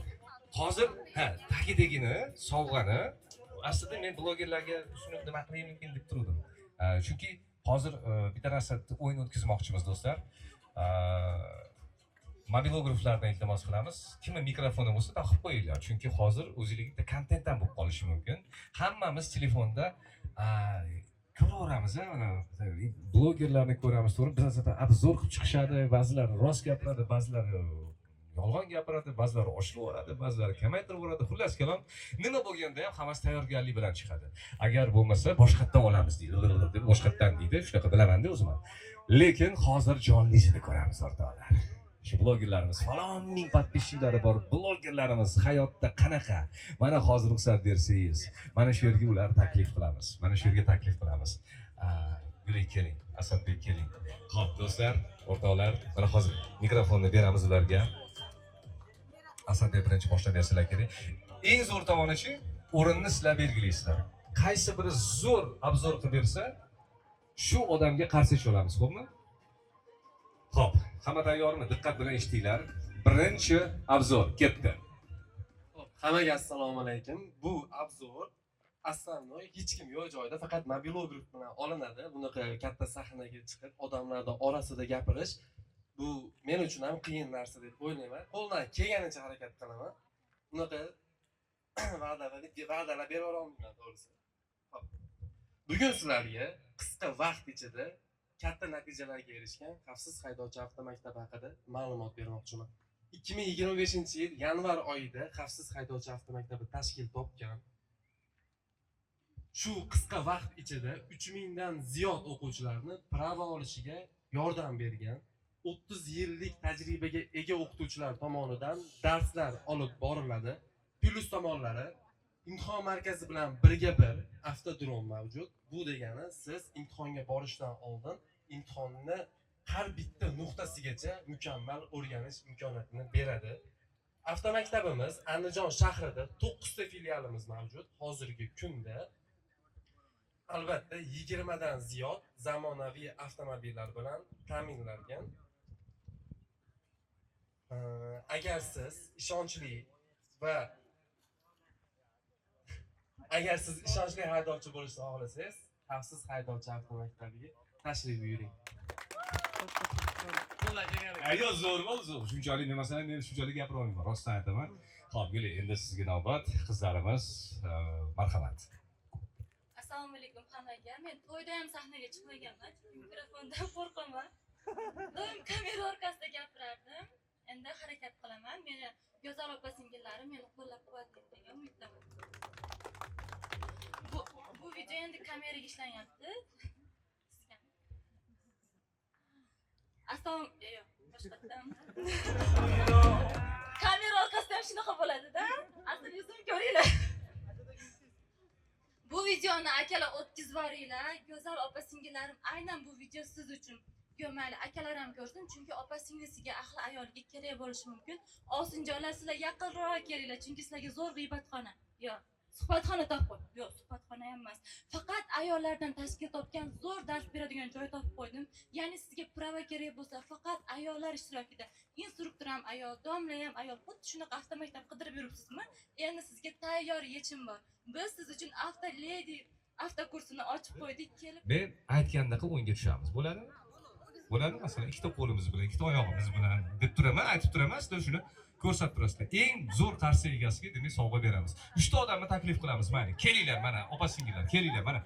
Hozir, ha, tagidagini, sovg'ani aslida men blogerlarga shuni nima qilaymikin deb turdim. Chunki Hozir bitta narsa, o'yin o'tkazmoqchimiz, do'stlar. Mobilograflardan iltimos qilamiz, kimni mikrofoni bo'lsa, taqib qo'yinglar, chunki hozir o'zinglarga bitta kontent ham bo'lib qolishi mumkin. Hammamiz telefonda ko'raveramiz, mana blogerlarni ko'ramiz, to'g'ri, biz обзор qilib chiqishadi. Ba'zilari rost gapiradi, ba'zilari yolg'on gapiradi, ba'zilari oshirib yuboradi, ba'zilari kamaytirib yuboradi. Xullas kalom, nima bo'lganda ham hammasi tayyorgarlik bilan chiqadi. Agar bo'lmasa, boshqatdan olamiz deydi, deb boshqatdan deydi, shunaqa bilamanda o'zim ham. Lekin hozir jonlisini ko'ramiz, o'rtoqlar. Shu blogerlarimiz, falon ming подписчик lari bor blogerlarimiz hayotda qanaqa? Mana hozir ruxsat bersangiz, mana shu yerga ularni taklif qilamiz, mana shu yerga taklif qilamiz. Gulay, keling. Asadbek, keling. Ho'p, do'stlar, o'rtoqlar, mana hozir mikrofonni beramiz ularga. Asadbek birinchi boshlab bersalar kerak. Eng zo'r tomonichi, o'rinni sizlar belgilaysizlar. Qaysi biri zo'r обзор qilib bersa, shu odamga qarshi olamiz, xo'pmi? Ho'p, hamma tayyormi? Diqqat bilan eshitinglar. Birinchi обзор ketdi. Xo'p, hammaga assalomu alaykum. Bu обзор основной hech kim yo'q joyda, faqat mobilograf bilan olinadi. Bunaqa katta sahnaga chiqib, odamlarni orasida gapirish, bu men uchun ham qiyin narsa deb o'ylayman. Qo'ldan kelganicha harakat qilaman. Bunaqa va'dalar bera olmayman, to'g'risi. Xo'p. Bugun sizlarga qisqa vaqt ichida katta natijalarga erishgan Xavfsiz haydovchi avtomaktabi haqida ma'lumot bermoqchiman. 2025 yil yanvar oyida Xavfsiz haydovchi avtomaktabi tashkil topgan. Shu qisqa vaqt ichida 3000 dan ziyod o'quvchilarni права olishiga yordam bergan, 30 yillik tajribaga ega o'qituvchilar tomonidan darslar olib boriladi. Plyus tomonlari, imtihon markazi bilan birga bir avtodrom mavjud. Bu degani, siz imtihonga borishdan oldin imtihonni har bitta nuqtasigacha mukammal o'rganish imkoniyatini beradi. Avtomaktabimiz Andijon shahrida 9 ta filialimiz mavjud. Hozirgi kunda albatta 20 dan ziyod zamonaviy avtomobillar bilan ta'minlangan. Agar siz ishonchli haydovchi bo'lishni xohlasangiz, Xavfsiz haydovchi avtomaktabiga tashrif buyuring. Ayo, zo'r bo'ldi, zo'r. Shunchalik nimasini men shunchalik gapira olmayman, rostdan aytaman. Xo'p, Guli, endi sizga navbat, qizlarimiz, marhamat. Assalomu alaykum hammaga. Men to'yda ham sahnaga chiqmaganman, chunki mikrofondan qo'rqaman. Doim kamera orqasida gapirardim. Endi harakat qilaman. Meni go'zal opa singillarim meni qo'llab-quvvatlaydi degan umiddaman. Bu video endi kameraga ishlanyapti. Sizga. Assalomu, yo'q, boshqatdan. Kamera orqasida ham shunaqa bo'ladi-da. Asl yuzimni ko'ringlar. Bu videoni, akalar, o'tkazib yuboringlar. Go'zal opa singillarim, aynan bu video siz uchun. Yo, mayli, akalar ham ko'rsin, chunki opa singlisiga, ahli ayolga kerak bo'lishi mumkin. Osinjonlar, sizlar yaqinroq kelinglar, chunki sizlarga zo'r g'iybatxona, yo suhbatxona topib qo'y. Yo'q, suhbatxona ham emas. Faqat ayollardan tashkil topgan zo'r dars beradigan joy topib qo'ydim. Ya'ni sizga права kerak bo'lsa, faqat ayollar ishtirokida. Instruktor ham ayol, domla ham ayol. Xuddi shunaqa avtomaktab qidirib yuribsizmi? Endi sizga tayyor yechim bor. Biz siz uchun Avto Lady avtokursini ochib qo'ydik. Kelib Men aytgandaqa o'yinga tushamiz. Bo'ladimi? Bo'ladi, masalan, ikkita qo'limiz bilan, ikkita oyog'imiz bilan deb turaman, aytib turaman, sizlar shuni ko'rsatib turasizlar. Eng zo'r qarshi egasiga, demak, sovg'a beramiz. Uchta odamni taklif qilamiz, mayli. Kelinglar, mana, opa singillar, kelinglar, mana.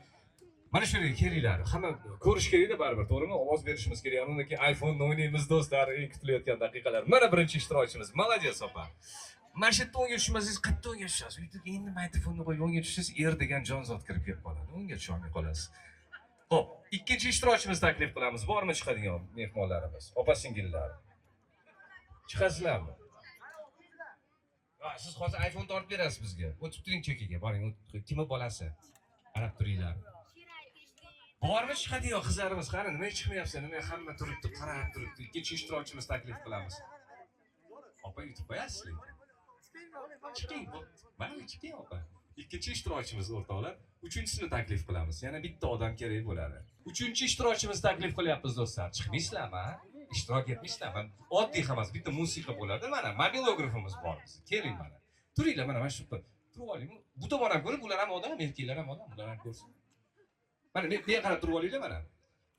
Mana shu yerga kelinglar. Hamma ko'rish kerakda baribir, to'g'rimi? Ovoz berishimiz kerak. Undan keyin iPhone o'ynaymiz, do'stlar, eng kutilayotgan daqiqalar. Mana birinchi ishtirokchimiz. Молодец, opa. Mana shu yerda o'ngga tushmasangiz, qayerda o'ngga tushasiz? Uyda endi magnitofonni qo'yib o'ngga tushsangiz, er degan jonzot kirib kelib qoladi. O'ngga tusha olmay qolasiz. Xo'p, ikkinchi ishtirokchimizni taklif qilamiz. Bormi chiqadigan mehmonlarimiz? Opa singillar. Chiqasizlarmi? Ha, siz hozir iPhone tortib berasiz bizga. O'tib turing chekkaga, boring. Kimni bolasi? Qarab turinglar. Bormi chiqadigan qizlarimiz? Qani, nimaga chiqmayapsan? Nima hamma turibdi, qarab turibdi. Ikkinchi ishtirokchimiz taklif qilamiz. Opa, yutib qo'yasiz lekin. Chiqing, mayli, chiqing, opa. Ikkinchi ishtirokchimiz, o'rtoqlar. Uchinchisini taklif qilamiz. Yana bitta odam kerak bo'ladi. Uchinchi ishtirokchimizni taklif qilyapmiz, do'stlar. Chiqmaysizlarmi? Ishtirok etmaysizlarmi? Oddiy hammasi bitta musiqa bo'ladi. Mana mobilografimiz bor bizda. Keling mana. Turinglar mana shu yerda. Turib oling. Bu tomon ham ko'rib, ular ham odam, erkaklar ham odam, ular ham ko'rsin. Mana men qarab turib olinglar mana.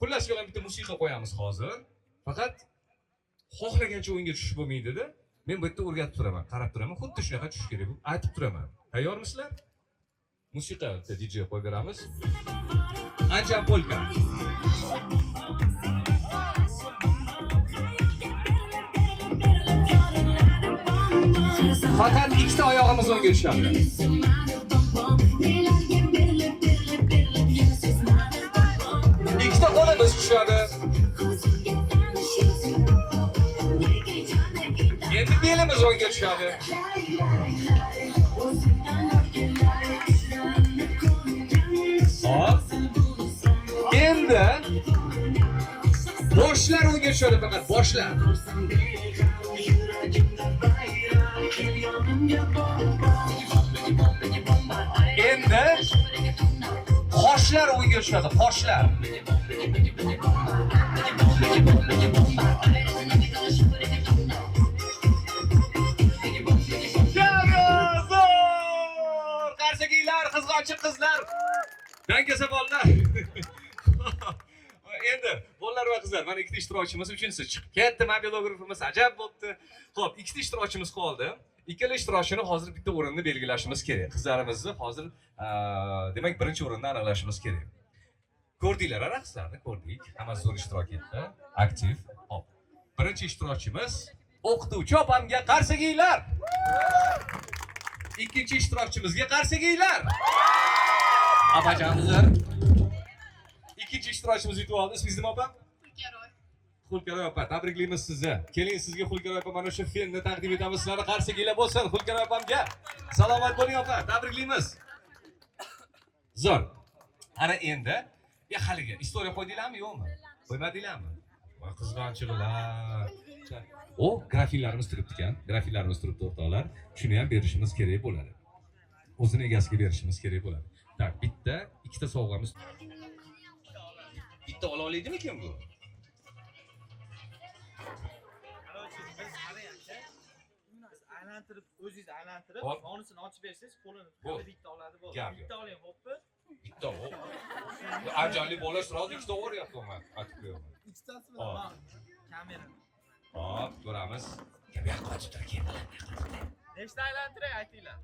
Xullas kalom, bitta musiqa qo'yamiz hozir. Faqat xohlagancha o'yinga tushish bo'lmaydi-da. Men bu yerda o'rgatib turaman, qarab turaman, xuddi shunaqa tushish kerak. Aytib turaman. Tayyormisizlar? Musiqa bitta DJ qo'yib beramiz. Ancha polka. Faqat ikkita oyog'imiz o'ngga tushadi. Ikkita qo'limiz tushadi. Endi belimiz o'ngga tushadi. Hop. Endi boshlar o'ngga tushadi, faqat boshlar. Endi qoshlar o'ngga tushadi, qoshlar. Zo'r! Qarsakiylar, qizg'onchiq qizlar, dangasa bolalar. Endi bolalar va qizlar, mana ikkita ishtirokchimiz, uchinchisi chiqib ketdi, mobilografimiz ajab bo'pti. Xo'p, ikkita ishtirokchimiz qoldi. Ikkala ishtirokchini hozir bitta o'rinni belgilashimiz kerak. Qizlarimizni hozir demak birinchi o'rinni aniqlashimiz kerak. Ko'rdinglar, raqslarni ko'rdik. Hammasi zo'r ishtirok etdi, aktiv. Xo'p. Birinchi ishtirokchimiz o'qituvchi opamga qarsakiylar. Ikkinchi ishtirokchimizga qarsakiylar. Opajonlar. Ikkinchi ishtirokchimiz yutib oldi. Ismingiz nima opa? Xulkaroy. Xulkaroy opa, tabriklaymiz sizni. Keling, sizga Xulkaroy opa mana shu fenni taqdim etamiz. Sizlarni qarsakiylar bo'lsin Xulkaroy opamga. Salomat bo'ling opa, tabriklaymiz. Zo'r. Ana endi ya haligi istoriya qo'ydinglarmi, yo'qmi? Qo'ymadinglarmi? Voy qizg'onchiqlar. O, grafiklarimiz turibdi ekan. Grafiklarimiz turibdi o'rtoqlar. Shuni ham berishimiz kerak bo'ladi. O'zini egasiga berishimiz kerak bo'ladi. Tak, bitta, ikkita sovg'amiz. Bitta ola oladimikin bu? Biz aylantirib, o'zingiz aylantirib, onisini ochib bersangiz, qo'lini tutib bitta oladi bo'ldi. Bitta oling, xo'pmi? Bitta o. Andijonlik bolalar sразу ikkita o'ryapman, aytib qo'yaman. Ikkitasi bilan kamera. Hop, ko'ramiz. Bu yoqqa ochib tur, keyin. Nechta aylantiray aytinglar.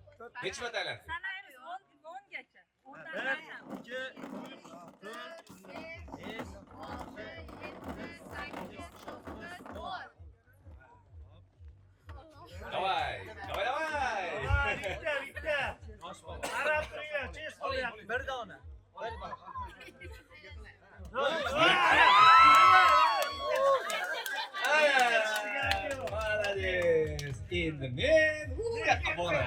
Necha marta aylantiring? Sanaymiz 10 gacha. 10 dan 1 2 3 4 5 6 7 8 9 10. Давай, давай, давай. Bitta, bitta. Qarab turinglar, chest bo'lyapti. Bir dona. Молодец. Endi men u yoqqa borib.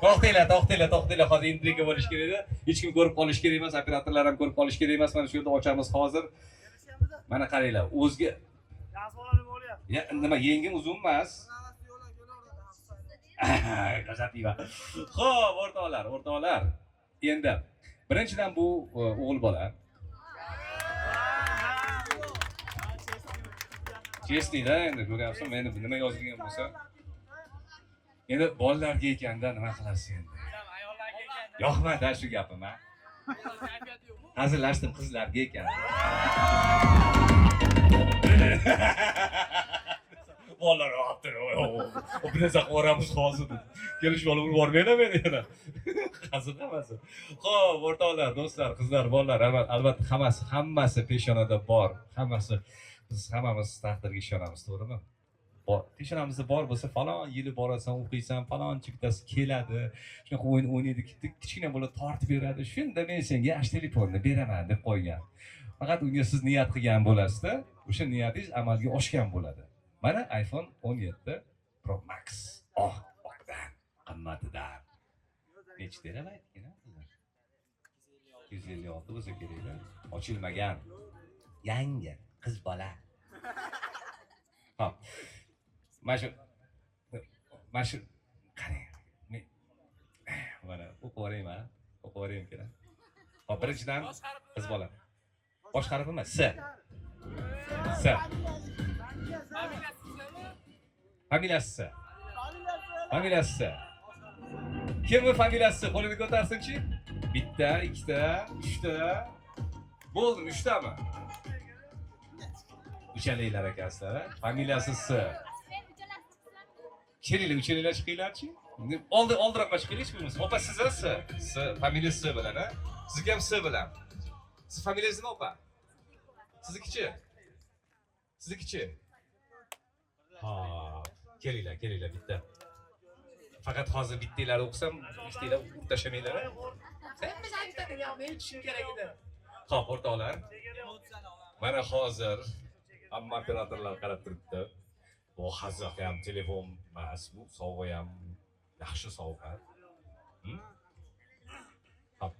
To'xtanglar, to'xtanglar, to'xtanglar. Hozir intriga bo'lish kerak edi. Hech kim ko'rib qolish kerak emas, operatorlar ham ko'rib qolish kerak emas. Mana shu yerda ochamiz hozir. Mana qaranglar, o'zga ya nima, yengim uzun emas. G'azab. Xo'p, o'rtoqlar, o'rtoqlar. Endi birinchidan bu o'g'il bola. Chestniyda endi ko'ryapsan, endi nima yozilgan bo'lsa. Endi bolalarga ekanda nima qilasiz endi? Yoqmadi shu gapim, ha. Hazillashdim, qizlarga ekan. Bolalar olibdi. O bir narsa qilib hozir. Kelishib olib urib yubormanglar meni yana. Hazil hammasi. Xo'p, o'rtoqlar, do'stlar, qizlar, bolalar, albatta hammasi peshonada bor. Hammasi, biz hammamiz taqdirga ishonamiz, to'g'rimi? Bor. Peshonamizda bor bo'lsa, falon yili borasan, o'qiysan, falonchi bittasi keladi. Shunaqa o'yin o'ynaydi, kichkina bola tortib beradi. Shunda men senga ash telefonni beraman deb qo'ygan. Faqat unga siz niyat qilgan bo'lasizda, o'sha niyatingiz amalga oshgan bo'ladi. Mana iPhone 17 Pro Max. Oh, oqdan, qimmatidan. Necha terabayt ekan? 256 bo'lsa kerak-da. Ochilmagan. Yangi qiz bola. Hop. Mana shu qarang. Mana o'qib yuboraymi? O'qib yuboraymi kerak? Hop, birinchidan qiz bola. Bosh harfi emas, S. S. Familiyasi. Familiyasi. Kimni familiyasi? Qo'lini ko'tarsinchi. Bitta, ikkita, uchta. Bo'ldimi, uchtami? Uchalanglar ekansizlar, a? Familiyasi S. Kelinglar, uchalanglar chiqinglarchi. Oldi oldiroqqa chiqinglar hech bo'lmasa. Opa, siz S. S, familiya S bilan, a? Sizniki ham S bilan. Siz familiyangiz nima, opa? Siznikichi? Siznikichi? Ha, kelinglar, kelinglar bitta. Faqat hozir bittanglar o'qisam, ikkitanglar urib tashlamanglar. Kerak edi. Xo'p, o'rtoqlar. Mana hozir hamma operatorlar qarab turibdi. Bu hazil ham telefon emas, bu sovg'a ham yaxshi sovg'a. Hop.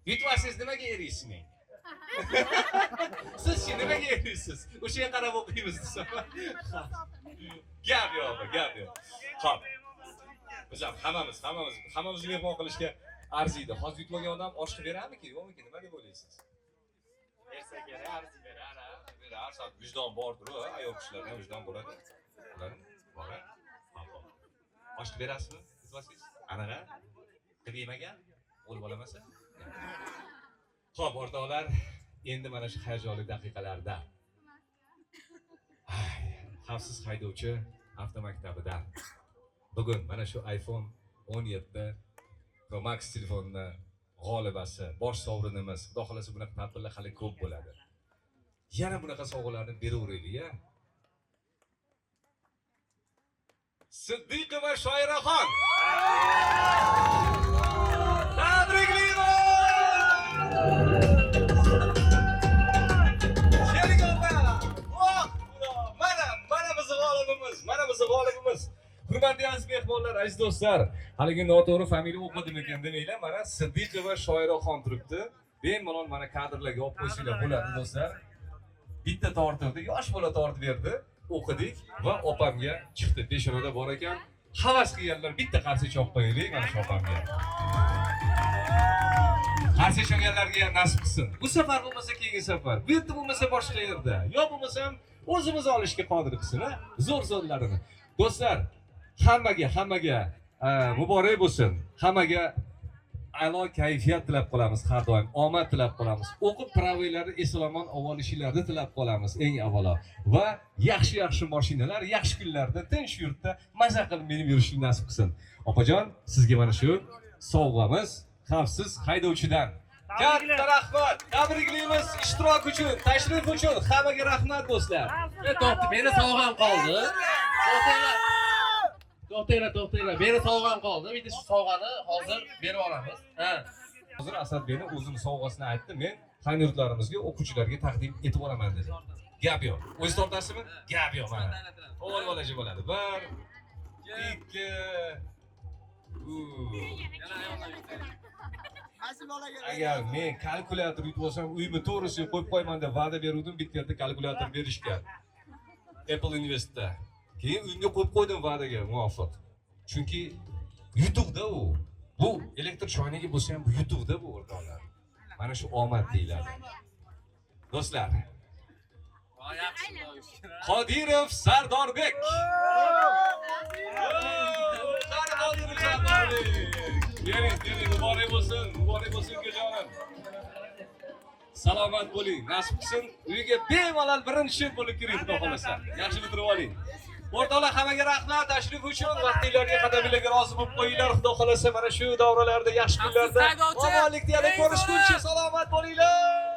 Yutmasangiz nimaga eriysiz menga? Sizchi nimaga eriysiz? O'shaga qarab o'qiymiz desam. Gap yo'q, gap yo'q. Xo'p. Biz ham hammamiz mehmon qilishga arziydi. Hozir yutib olgan odam osh qilib beramiki, yo'qmiki, nima deb o'ylaysiz? Bersa kerak, arzi berar. Berar, vijdon bordir, ayol kishilarda ham vijdon bo'ladi. Ularni bor. Osh qilib berasizmi? Yutmasangiz? Anaqa qilib yemagan, o'g'il bola emas. Xo'p, o'rtoqlar, endi mana shu hayajonli daqiqalarda xavfsiz haydovchi avtomaktabida bugun mana shu iPhone 17 Pro Max telefonini g'olibasi, bosh sovrinimiz. Xudo xolasa bunaqa tadbirlar hali ko'p bo'ladi. Yana bunaqa sovg'alarni beraveraylik-a. Siddiqova Shoiraxon. Tabriklayman! Keling opa! Voh! Mana bizni g'olibimiz, mana bizni g'olibimiz. Hurmatli aziz mehmonlar, aziz do'stlar, haligi noto'g'ri familiya o'qidim ekan demanglar, mana Siddiqova Shoiraxon turibdi. Bemalol mana kadrlarga olib qo'ysanglar bo'ladi do'stlar. Bitta tortirdi, yosh bola tortib berdi, o'qidik va opamga chiqdi. Peshonada bor ekan. Havas qilganlar bitta qarsak chopib qo'yaylik mana shu opamga. Qarsak chopganlarga ham nasib qilsin. Bu safar bo'lmasa keyingi safar, bu yerda bo'lmasa boshqa yerda, yo bo'lmasam o'zimiz olishga qodir qilsin, ha? Zo'r-zo'rlarini. Do'stlar, hammaga muborak bo'lsin. Hammaga a'lo kayfiyat tilab qolamiz, har doim omad tilab qolamiz. O'qib praviylarni eson-omon olishinglarni tilab qolamiz eng avvalo. Va yaxshi-yaxshi mashinalar, yaxshi kunlarda, tinch yurtda maza qilib minib yurishni nasib qilsin. Opajon, sizga mana shu sovg'amiz xavfsiz haydovchidan. Katta rahmat. Tabriklaymiz ishtirok uchun, tashrif uchun. Hammaga rahmat do'stlar. To'xta, meni sovg'am qoldi. To'xtanglar. Meni sovg'am qoldi. Bitta shu sovg'ani hozir berib olamiz. Ha. Hozir Asadbekni o'zini sovg'asini aytdi. Men hamyurtlarimizga, o'quvchilarga taqdim etib olaman dedi. Gap yo'q. O'zi tortasizmi? Gap yo'q mana. O'g'il bolacha bo'ladi. 1 2 3. Agar men kalkulyator yutib olsam, uyimni to'g'risiga qo'yib qo'yman deb va'da beruvdim, bitta yerda kalkulyator berishgan. Apple Invest'da. Keyin uyimga qo'yib qo'ydim va'daga muvofiq. Chunki yutuqda u. Bu elektr choynagi bo'lsa ham bu yutuqda bu o'rtoqlar. Mana shu omad deyiladi. Do'stlar. Qodirov Sardorbek. Qodirov Sardorbek. Keling, keling, muborak bo'lsin, muborak bo'lsin ukajonim. Salomat bo'ling, nasib qilsin. Uyga bemalol birinchi bo'lib kiring, xudo xolasa. Yaxshi bitirib oling. O'rtoqlar, hammaga rahmat tashrif uchun. Vaqtinglarga, qadaminglarga rozi bo'lib qo'yinglar. Xudo xolasa mana shu davralarda, yaxshi kunlarda omonlikda yana ko'rishguncha salomat bo'linglar.